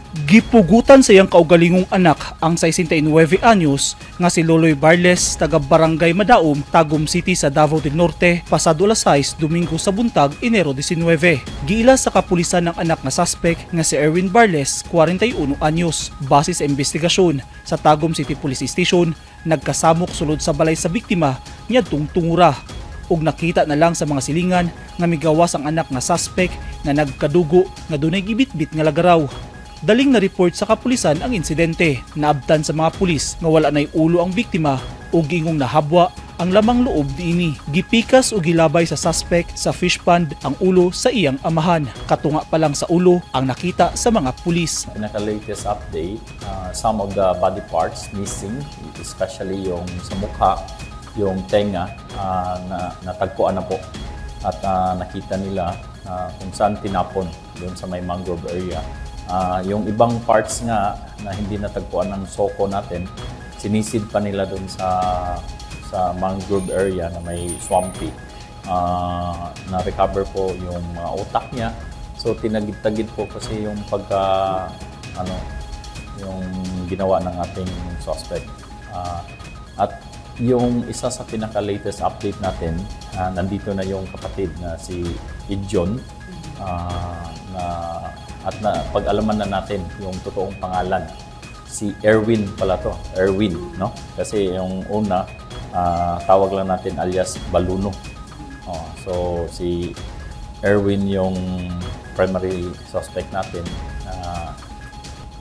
Gipugutan sa iyang kaugalingong anak ang 69 anyos nga si Loloy Barles, taga Barangay Madaom, Tagum City sa Davao del Norte, pasado alas 6, Domingo sa buntag, Enero 19. Giila sa kapulisan ng anak nga suspect nga si Erwin Barles, 41 anyos. Base sa investigasyon sa Tagum City Police Station, nagkasamok sulod sa balay sa biktima niadtong tungura ug nakita na lang sa mga silingan nga migawas ang anak nga suspect nga nagkadugo nga dunay gibitbit nga lagaraw. Daling na report sa kapulisan ang insidente. Naabtan sa mga pulis nga wala na'y ulo ang biktima ug giingong nahabwa ang lamang loob niini. Gipikas o gilabay sa suspect sa fish pond ang ulo sa iyang amahan. Katunga pa lang sa ulo ang nakita sa mga pulis. Pinaka-latest update, some of the body parts missing, especially yung sa mukha, yung tenga, na natagpuan na po. At nakita nila kung saan tinapon doon sa may mangrove area. Yung ibang parts nga na hindi natagpuan ng SOCO natin, sinisid pa nila doon sa mangrove area na may swampy. Na-recover po yung mga utak niya. So tinagid-tagid po kasi yung pagka ano yung ginawa ng ating suspect. At yung isa sa pinaka-latest update natin, nandito na yung kapatid na si Idjon na at na pag-alaman na natin yung totoong pangalan. Si Erwin pala to, Erwin, no? Kasi yung una, tawag lang natin alias Baluno. Oh, so si Erwin yung primary suspect natin,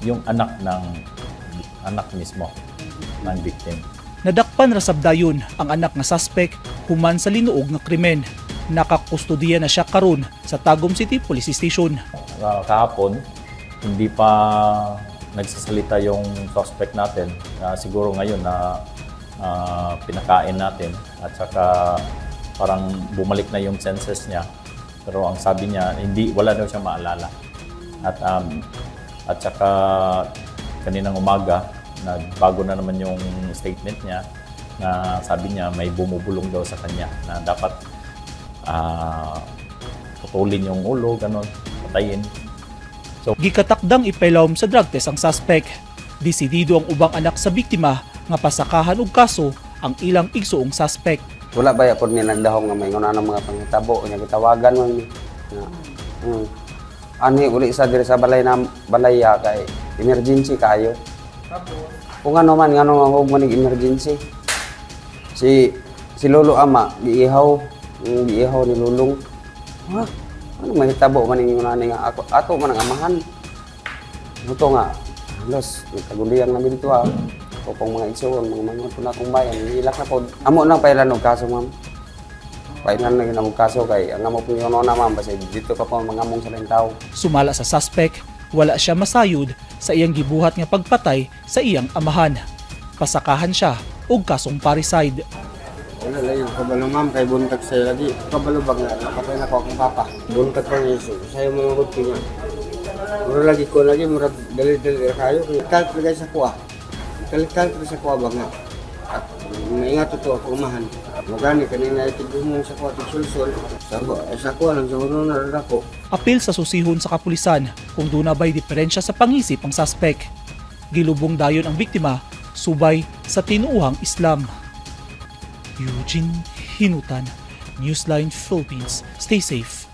yung anak ng anak mismo ng victim. Nadakpan ra sab dayon ang anak nga suspect human sa linuog nga krimen. Nakakustudiya na siya karon sa Tagum City Police Station. Kahapon, hindi pa nagsasalita yung suspect natin. Siguro ngayon na pinakain natin at saka parang bumalik na yung senses niya. Pero ang sabi niya, hindi, wala daw siya maalala. At saka kaninang umaga, nagbago na naman yung statement niya na sabi niya may bumubulong daw sa kanya na dapat putulin yung ulo, ganon, patayin. Gikatakdang ipailawom sa drug test ang suspect. Desidido ang ubang anak sa biktima nga pasakahan og kaso ang ilang igsuong suspect. Wala ba pod mi nagdahom nga may nguna ng mga panghitabo nya gitawagan man mi. Nga, Ani uli sa diri sa balay na balaya kay emergency kayo. Kung ano man ngano nga hug man emergency. Si si lolo ama giihaw, giihaw ni lulong. Ha? Ano mahitabo man ning nguna nga ako ato man ang amahan. Buto nga halos nagkaguliyang namin dito ah. O pong mga igsuon, mga manghod po na akong bayan, hilak na po. Amo nang pailan og kaso, ma'am. Pailan na ginamong kaso kay ang amo pong na, ma'am, basta dito pa po mga among sa laing tao. Sumala sa suspect, wala siya masayod sa iyang gibuhat nga pagpatay sa iyang amahan. Pasakahan siya og kasong parricide. Wala lang yung kabalo, ma'am, kay buntag sa'yo lagi. Kabalo ba nga, nakatay na ko akong papa. Buntag pa niya, sa'yo mga good nga. Mura lagi ko lagi, mura dali-dali kayo. Kalit lagi sa kuha. Kalit-kalit sa kuha ba nga. At maingat to ako umahan. Magani, kanina itigong mo sa kuha, tigsulsul. Sa kuha lang, sa uno na rin ako. Apil sa susihon sa kapulisan kung duna ba'y diferensya sa pangisip ang suspect. Gilubong dayon ang biktima subay sa tinuuhang Islam. Eugene Hinutan, Newsline Philippines. Stay safe.